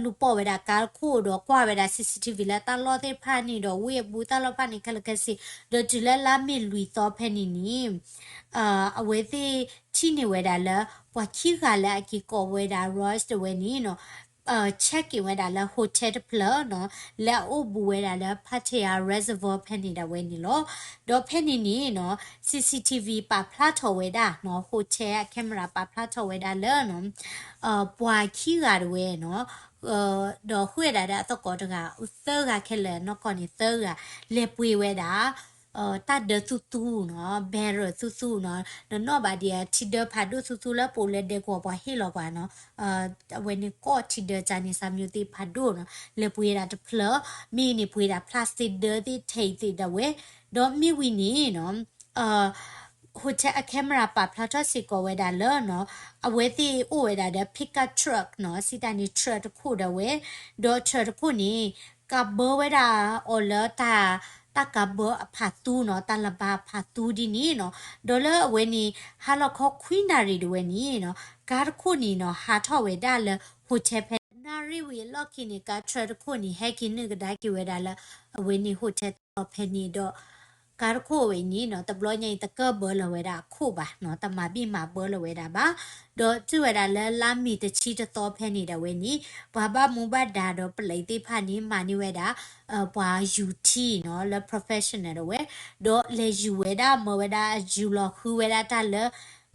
လူၤပိာ်ဝဲဒၣ်ကါတခိၣ်ဒီးကွၢ်ဝဲဒၣ် CCTV လၢတၢ်လီၢ်သ့ၣ်တဖၣ်န့ၣ်ဒီး ဝ့ၢ်အပူၤတၢ်လီၢ်တဖၣ်န့ၣ် ခဲလၢာ်ခဲဆ့ ဒီးတုၤလၢလါမ့ၤလွံၢ်သီဖဲန့ၣ်န့ၣ် အဝဲသ့ၣ်ထံၣ်န့ၢ်ဝဲဒၣ်လၢ ပှၤခံဂၤလၢအက့ၤကိးဝဲဒၣ် Roy တဝဲန့ၣ်နီၤ check in ဝဲဒၣ်လၢ hotel တဖျၢၣ်နီၤ လၢအအိၣ်ဘူးဝဲဒၣ်လၢ Pattaya Reservoir ဖဲန့ၣ်ဒၣ်ဝဲန့ၣ်လီၤ. ဒီးဖဲန့ၣ်န့ၣ်နီၤ CCTV ပာ်ဖျါထီၣ်ဝဲဒၣ်နီၤ hotel အ camera ပာ်ဖျါထီၣ်ဝဲဒၣ်လၢနီၤ ပှၤခံဂၤတဝဲနီၤ ဒီးဃုာ်ဝဲဒၣ်ဒီးအသကိးတဂၤ သၢဂၤခဲလၢာ်နီၢ်ကီၢ်န့ၣ်သၢဂၤ လဲၤပှ့ၤဝဲဒၣ် တၢ်ဒၢသူသူနီၤ barrel သူသူနီၤ နနီၣ်ဘၣ်ဒံးထံဒၢဖးဒိၣ်သူသူလၢပအိၣ်လၢဒဲကဝီၤ ပှၤဟ့ၣ်လီၤပှၤနီၤ အဝဲန့ၣ်ကီၢ်ထံဒၢကန့ၣ် စၢ်မၠိသ့ၣ်ဖးဒိၣ်နီၤ လဲၤပှ့ၤဝဲဒၣ်တဖျၢၣ် မ့ၢ်န့ၣ်ပှ့ၤဒၣ် plastic ဒၢသ့ၣ် ထဲးသ့ၣ်ဒၣ်ဝဲ ဒီးမ့ၢ်ဝံၤန့ၣ်နီၤ hotel အ camera ပာ်ဖျါထီၣ်စ့ၢ်ကီးဝဲဒၣ်လၢနီၤ အဝဲသ့ၣ်အိၣ်ဝဲဒၣ်ဒီး pickup truck နီၤ စံးတၢ်န့ၣ် truck တခိၣ်ဒၣ်ဝဲ ဒီး truck တခိၣ်န့ၣ် ကးဘၢဝဲဒၣ်အီၤလၢ တၢ်ကးဘၢအဖးသူနီၤ တၢ်လၢၤဘၣ်အဖးသူဒ်န့ၣ်နီၤ ဒီးလၢအဝဲန့ၣ် ဟါလီၤခီခွံနၣ်ရံၣ်ဒၣ်ဝဲန့ၣ်နီၤ ကါတခိၣ်န့ၣ်နီၤ ဟးထီၣ်ဝဲဒၣ်လၢ hotel ဖဲ နၣ်ရံၣ်ဝံၤအလီၢ်ခံန့ၣ် ကါ truck တခိၣ်န့ၣ် ဟဲက့ၤနုာ်ကဒါက့ၤဝဲဒၣ်လၢ အဝဲန့ၣ် hotel တၢ်လီၢ်ဖဲန့ၣ်ဒီး ကါတခိၣ်ဝဲအံၤန့ၣ်နီၤ တဘျီညါအံၤ တကၢၢ်ဘၢလၢၤဝဲဒၣ်အခိၣ်ဘၣ်နီၤ တမၤဘံၣ်မၤဘၢလၢၤဝဲဒၣ်ဘၣ် ဒီးတုၤဝဲဒၣ်လၢလါမ့ၤတဆံတသီဖဲန့ၣ်ဒၣ်ဝဲန့ၣ် ပှၤဘၣ်မူဘၣ်ဒါဒီးပလံးသ့ၣ်တဖၣ်န့ၣ် မၤန့ၢ်ဝဲဒၣ် ပှၤယူၤထံနီၤ လၢ professional ဒၣ်ဝဲ ဒီးလဲၤယူၤဝဲဒၣ် မၢဝဲဒၣ်ယူၤလီၤဃုဝဲဒၣ်တၢ်လၢ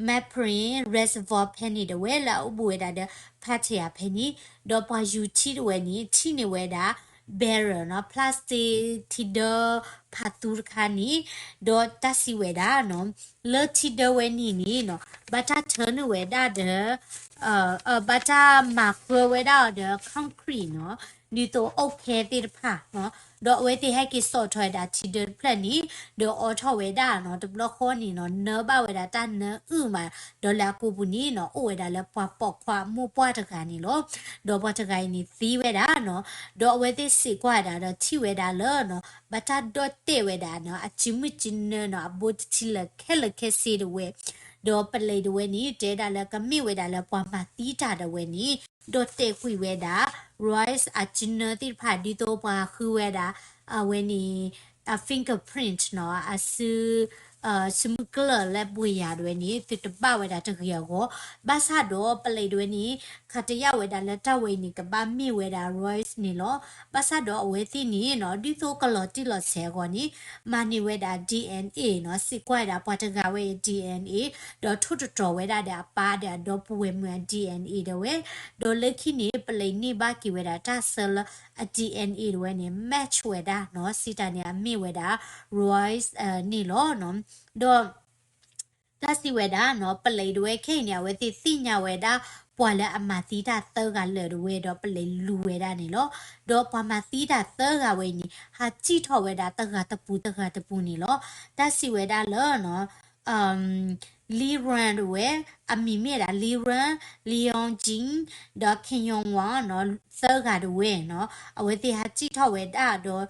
Mapletree Reservoir ဖဲန့ၣ်ဒၣ်ဝဲ လၢအအိၣ်ဘူးဝဲဒၣ်ဒီး Pattaya ဖဲန့ၣ် ဒီးပှၤယူၤထံတဝဲန့ၣ် ထံၣ်န့ၢ်ဝဲဒၣ် barrel နီၤ plastic ထံဒၢဖးသူတခါန့ၣ် ဒီးတၢ်စံးဝဲဒၣ်နီၤ လၢထံဒၢဝဲန့ၣ်န့ၣ်နီၤ ဘၣ်တၢ်ထၢနုာ်ဝဲဒၣ်ဒီး ဘၣ်တၢ်မၤဃၢဝဲဒၣ်အီၤဒီး concrete နီၤ ဒ်သိးအုတ်ခဲသ့ၣ်တဖၣ်နီၤ, ဒီးအဝဲသ့ၣ်ဟဲက့ၤစိာ်ထီၣ်ဝဲဒၣ်ထံဒၢတဖျၢၣ်န့ၣ်, ဒီးအိးထီၣ်ဝဲဒၣ်နီၤ, တဘျီဃီန့ၣ်နီၤ နၢဘၣ်ဝဲဒၣ်တၢ်နၢအုၣ်မး, ဒီးလၢအကိာ်ပူၤန့ၣ်နီၤ အိၣ်ဝဲဒၣ်လၢပှၤပိာ်ခွါအမိၢ်ပှၢ်တဂၤန့ၣ်လီၤ. ဒီးပှၤတဂၤအံၤန့ၣ်သံဝဲဒၣ်နီၤ, ဒီးအဝဲသ့ၣ်စံးကွၢ်ဝဲဒၣ်ဒီးထံၣ်ဝဲဒၣ်လၢနီၤ ဘၣ်တၢ်ဒီၣ်တဲာ်ဝဲဒၣ်နီၤ အစုမုၢ်စုနၢနီၤ အဘိတဆံလၢာ်ခဲလၢာ်ခဲဆ့တဝဲ, ဒီးပလံးတဝဲန့ၣ် တဲဒၣ်လၢကမ့ၢ်ဝဲဒၣ်လၢပှၤမၤသံတၢ်တဝဲန့ၣ်, ဒီၣ်တဲာ်ကွံာ်ဝဲဒၣ် Royce အစုနၢသ့ၣ်တဖၣ် ဒ်သိးပှၤဃုဝဲဒၣ် အဝဲန့ၣ် အ fingerprint နီၤ အစု စုမုၢ်ကျၢၢ်လၢဘှ့ၣ်ယၤတဝဲန့ၣ် သုတဘၣ်ဝဲဒၣ်တဂ့ၤအဂီၢ်, ဘၣ်ဆၣ်ဒီးပလံးတဝဲန့ၣ် ခးတယာ်ဝဲဒၣ်လၢတၢ်ဝဲအံၤန့ၣ် ကဘၣ်မ့ၢ်ဝဲဒၣ် Royce န့ၣ်လီၤ. ဘၣ်ဆၣ်ဒီးအဝဲသ့ၣ်န့ၣ်နီၤ ဒ်သိးကလီၤတံၢ်လီၤဆဲးအဂီၢ်န့ၣ် မၤန့ၢ်ဝဲဒၣ် DNA နီၤ, စံးကွၢ်ဝဲဒၣ်ပှၤတဂၤဝဲအံၤ DNA ဒီးထိၣ်သတြီၤဝဲဒၣ်ဒီးအပၢ်ဒီးအဒီပုၢ်ဝဲၢ်မုၣ်အ DNA တဝဲ, ဒီးလၢခံန့ၣ် ပလံးန့ၢ်ဘၣ်က့ၤဝဲဒၣ်တၢ်ဆၢလၢအ DNA တဝဲန့ၣ် match ဝဲဒၣ်နီၤ, စံးတၢ်န့ၣ် အမ့ၢ်ဝဲဒၣ် Royce န့ၣ်လီၤနီၤ. ဒီး တၢ်စံးဝဲဒၣ်နီၤ ပလံးတဝဲခဲအံၤန့ၣ် အဝဲသ့ၣ်သ့ၣ်ညါဝဲဒၣ် ပှၤလၢအမၤသံတၢ်သၢဂၤလၢာ်တဝဲဒီးပလံးလူၤဝဲဒၣ်န့ၣ်လီၤ. ဒီးပှၤမၤသံတၢ်သၢဂၤဝဲအံၤန့ၣ် ဟးစံၣ်ထီၣ်ဝဲဒၣ်တဂၤတပူၤတဂၤတပူၤန့ၣ်လီၤ. တၢ်စံးဝဲဒၣ်လၢနီၤ Liran တဝဲ အမံၤမ့ၢ်ဒၣ် Liran, Leon Jin ဒီး Kim Yong Wan နီၤ သၢဂၤတဝဲနီၤ အဝဲသ့ၣ်ဟးစံၣ်ထီၣ်ဝဲဒၣ်ဒီး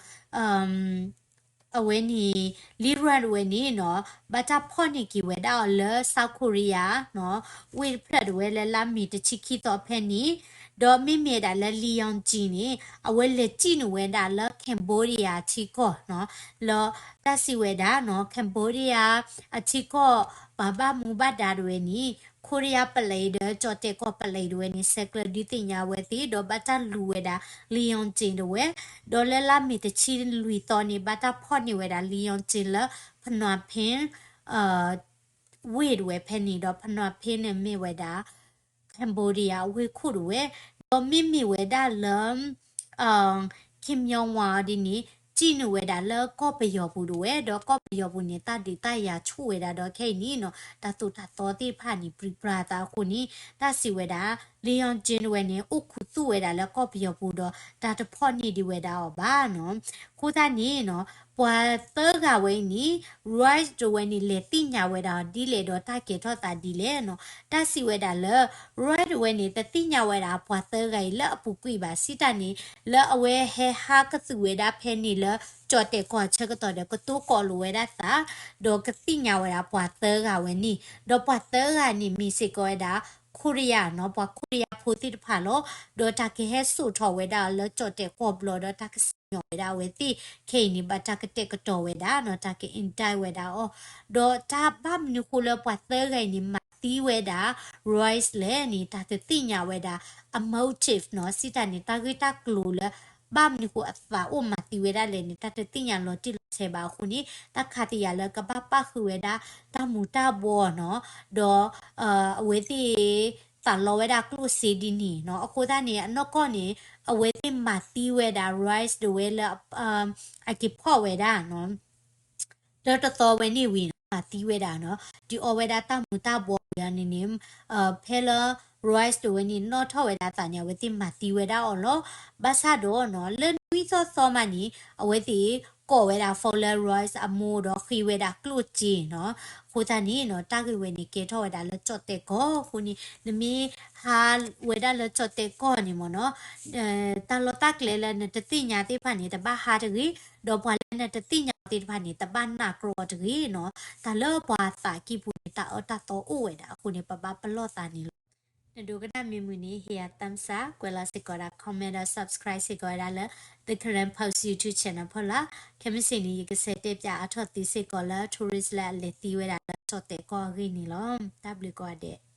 အဝဲန့ၣ် Liran တဝဲန့ၣ်နီၤ ဘၣ်တၢ်ဖီၣ်န့ၢ်က့ၤဝဲဒၣ်အီၤလၢ South Korea နီၤ ဝ့ၢ်တဖျၢၣ်တဝဲလၢလါမ့ၤတဆံခံသီဖဲန့ၣ်, ဒီးမ့မ့ၢ်ဒၣ်လၢ Leon Jin န့ၣ် အဝဲလဲၤစံၣ်န့ၢ်ဝဲဒၣ်လၢ Cambodia ထံကီၢ်နီၤ လၢတၢ်စံးဝဲဒၣ်နီၤ Cambodia အထံကီၢ် ပှၤဘၣ်မူဘၣ်ဒါတဝဲန့ၣ် ခိရံယါပလံးဒီးကၠီၣ်တဲာ်ကီၢ်ပလံးတဝဲန့ၣ် ဆဲးကျၢဒုးသ့ၣ်ညါအဝဲသ့ၣ် ဒီးဘၣ်တၢ်လူၤဝဲဒၣ် Leon Jin တဝဲ, ဒီးလၢလါမ့ၤတဆံလွံၢ်သီန့ၣ် ဘၣ်တၢ်ဖီၣ်န့ၢ်ဝဲဒၣ် Leon Jin လၢ Phnom Penh ဝ့ၢ်တဝဲဖဲန့ၣ်ဒီး Phnom Penh န့ၣ်မ့ၢ်ဝဲဒၣ် Cambodia အဝ့ၢ်ခိၣ်တဝဲ, ဒီးမ့မ့ၢ်ဝဲဒၣ်လၢ Kim Yong Wan ဒ်န့ၣ် စံၣ်န့ၢ်ဝဲဒၣ်လၢကီၢ်ပယီၤပူၤတဝဲ, ဒီးကီၢ်ပယီၤပူၤန့ၣ် တၢ်ဒုးတၢ်ယၤဆူၣ်ဝဲဒၣ်ဒီးခဲအံၤန့ၣ်နီၤ တၢ်သိၣ်တၢ်သီသ့ၣ်တဖၣ်န့ၣ် ပြံပြါအသးအဃိန့ၣ် တၢ်စံးဝဲဒၣ် Leon Jin တဝဲန့ၣ် အိၣ်ခူသူၣ်ဝဲဒၣ်လၢကီၢ်ပယီၤပူၤဒီး တၢ်တဖီၣ်န့ၢ်ဒံးဝဲဒၣ်အီၤဘၣ်နီၤ. အဃိသတးန့ၣ်နီၤ ပှၤသၢဂၤဝဲအံၤန့ၣ် Royce တဝဲန့ၣ် လဲၤသ့ၣ်ညါဝဲဒၣ်အီၤဒ်လဲၣ်ဒီးတၢ်ကဲထီၣ်သးဒ်လဲၣ်နီၤ. တၢ်စံးဝဲဒၣ်လၢ Royce တဝဲန့ၣ် တသ့ၣ်ညါဝဲဒၣ်ပှၤသၢဂၤအံၤလၢအပူၤကွံာ်ဘၣ် စံးတၢ်န့ၣ် လၢအဝဲဟဲဟးကသုးဝဲဒၣ်ဖဲန့ၣ်လၢ ကၠီၣ်တဲာ်ကီၢ်အဆၢကတီၢ်ဒီး ကတိၤကိးလိာ်ဝဲဒၣ်သး ဒီးကသ့ၣ်ညါဝဲဒၣ်ပှၤသၢဂၤဝဲန့ၣ်, ဒီးပှၤသၢဂၤန့ၣ် မ့ၢ်စ့ၢ်ကီးဝဲဒၣ် ခိရံယါနီၤ ပှၤခိရံယါဖိသ့ၣ်တဖၣ်လီၤ. ဒီးတၢ်ကဟဲစိာ်ထီၣ်ဝဲဒၣ်လၢကၠီၣ်တဲာ်ကီၢ်ဘျီဒီး တၢ်ကစံၣ်ညီၣ်ဝဲဒၣ်အဝဲသ့ၣ်ခဲအံၤန့ၣ် ဘၣ်တၢ်ကတဲာ်ကတီၤဝဲဒၣ်နီၤ တၢ်က indict ဝဲဒၣ်အီၤ, ဒီးတၢ်ဘၣ်မနုၤဃိလၢပှၤသၢဂၤအံၤန့ၣ် မၤသံဝဲဒၣ် Royce လဲၣ်န့ၣ် တၢ်တသ့ၣ်ညါဝဲဒၣ် အ motive နီၤ စံးတၢ်န့ၣ် တၢ်ဂ့ၢ်တၢ်ကျိၤလၢ ဘၣ်မနုၤဃိအသးအိၣ်မၤသံဝဲဒၣ်လဲၣ်န့ၣ် တၢ်တသ့ၣ်ညါလီၤတံၢ်လီၤဆဲးဘၣ်အဃိန့ၣ် တၢ်ခးသံယၤလၢကဘၣ်ပၣ်ဃုာ်ဝဲဒၣ်တၢ်မူၤတၢ်ဘှီးနီၤ, ဒီး အဝဲသ့ၣ် သးလီဝဲဒၣ်ကျိၣ်စ့ဒ်န့ၣ်နီၤ. အဃိသတးန့ၣ် အနီၢ်ကီၢ်န့ၣ် အဝဲသ့ၣ်မၤသံဝဲဒၣ် Royce တဝဲလၢ အက့ၤဖီၣ်ဝဲဒၣ်နီၤ တၢတသီဝဲန့ၣ်ဝံၤနီၤ မၤသံဝဲဒၣ်နီၤ ဒုးအီဝဲဒၣ်တၢ်မူၤတၢ်ဘှီးဝံၤအီၤန့ၣ်န့ၣ် ဖဲလၢ Royce တဝဲန့ၣ် နီၣ်ထီၣ်ဝဲဒၣ်အသးန့ၣ် အဝဲသ့ၣ်မၤသံဝဲဒၣ်အီၤလီၤ. ဘၣ်ဆၣ်ဒီးနီၤ လၢနွံသီသီမးန့ၣ် အဝဲသ့ၣ်ကိးဝဲဒၣ် phone လၢ Royce အမိၢ်ဒီးဃ့ဝဲဒၣ်ကျိၣ်စ့နီၤ. အဃိသတးန့ၣ်နီၤ တၢ်ဂ့ၢ်ဝဲန့ၣ်ကဲထီၣ်ဝဲဒၣ်လၢကၠီၣ်တဲာ်ကီၢ်အဃိန့ၣ် နမ့ၢ်ဟးဝဲဒၣ်လၢကၠီၣ်တဲာ်ကီၢ်န့ၣ်မ့ၢ်နီၤ တၢ်လီၢ်တၢ်ကျဲလၢနတသ့ၣ်ညါသ့ၣ်တဖၣ်န့ၣ် တဘၣ်ဟးတဂ့ၤ, ဒီးပှၤလၢနတသ့ၣ်ညါသ့ၣ်တဖၣ်န့ၣ် တဘၣ်နာ်ကြီအီၤတဂ့ၤနီၤ. တၢ်လၢပှၤသးကံၢ်ပူၤန့ၣ် တၢ်အၢတၢ်သီအိၣ်ဝဲဒၣ်အဃိန့ၣ် ပဘၣ်ပလီၢ်သးန့ၣ်လီၤ. နဒိကနၣ်မ့ၢ်မုာ်န့ၣ် ဟ့ၣ်ယၤ thumbs up ကွဲးလီၤစ့ၢ်ကီးဝဲဒၣ် comment ဒီး subscribe စ့ၢ်ကီးဝဲဒၣ်လၢ The Karen Post YouTube channel ဖီလာ်. ခဲမုၢ်ဆ့ၣ်န့ၣ် ယကဆဲးတဲပၠးအါထီၣ်သုစ့ၢ်ကီးလၢ tourist လၢအလဲၤသံဝဲဒၣ်လၢကၠီၣ်တဲာ်ကီၢ်အဂ့ၢ်န့ၣ်လီၤ. တၢ်ဘျုးကိးဂၤဒဲး.